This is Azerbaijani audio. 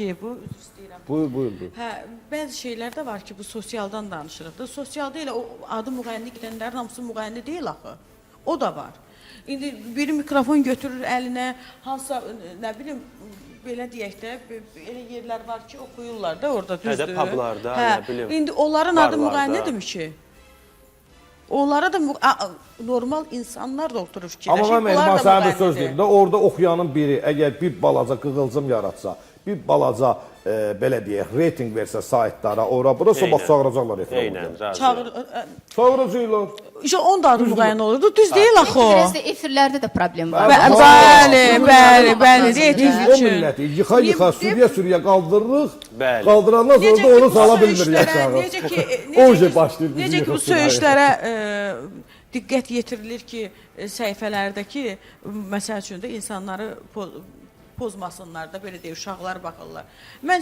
ki, bu üzr istəyirəm. Buyur, buyur, buyur. Hə, bəzi şeylər də var ki, bu sosialdan danışırıq da. Sosialda elə o adı müğənni gedənlərin hamısı müğənni deyil axı. O da var. İndi biri mikrofon götürür əlinə, hansısa nə bilim belə deyək də, elə yerlər var ki, oxuyurlar da orada Hə də, düzdür. publarda, hə. nə bilim, İndi onların adı barlarda. müğənnidirmi ki? Onlara da normal insanlar da oturur fikirləşir. Amma mən Bunlar Mehriban da sənə bir söz müğənnidir. deyim də, orada oxuyanın biri əgər bir balaca qığılcım yaratsa, bir balaca belə deyək, reytinq versə saytlara, ora bura, sabah Eynən. çağıracaqlar efirə. Eynən, razıyam. Çağır, Çağıracaqlar. İşte onun da adı müğənni olurdu. Düz deyil axı o. Biraz da efirlərdə də problem var. Bəli, bəli, bəli. Biz Reytinq o üçün. milləti yıxa-yıxa, sürüyə-sürüyə qaldırırıq. Bəli. Qaldırandan sonra Necə da ki onu bu sala bilmirik söyüşlərə, aşağı. necə ki, O necə je ki, başlayır bizi necə ki bu yıxıb sürməyə. söyüşlərə diqqət yetirilir ki, səhifələrdəki məsəl üçün də insanları pozmasınlar da belə deyək, uşaqlar baxırlar. Məncə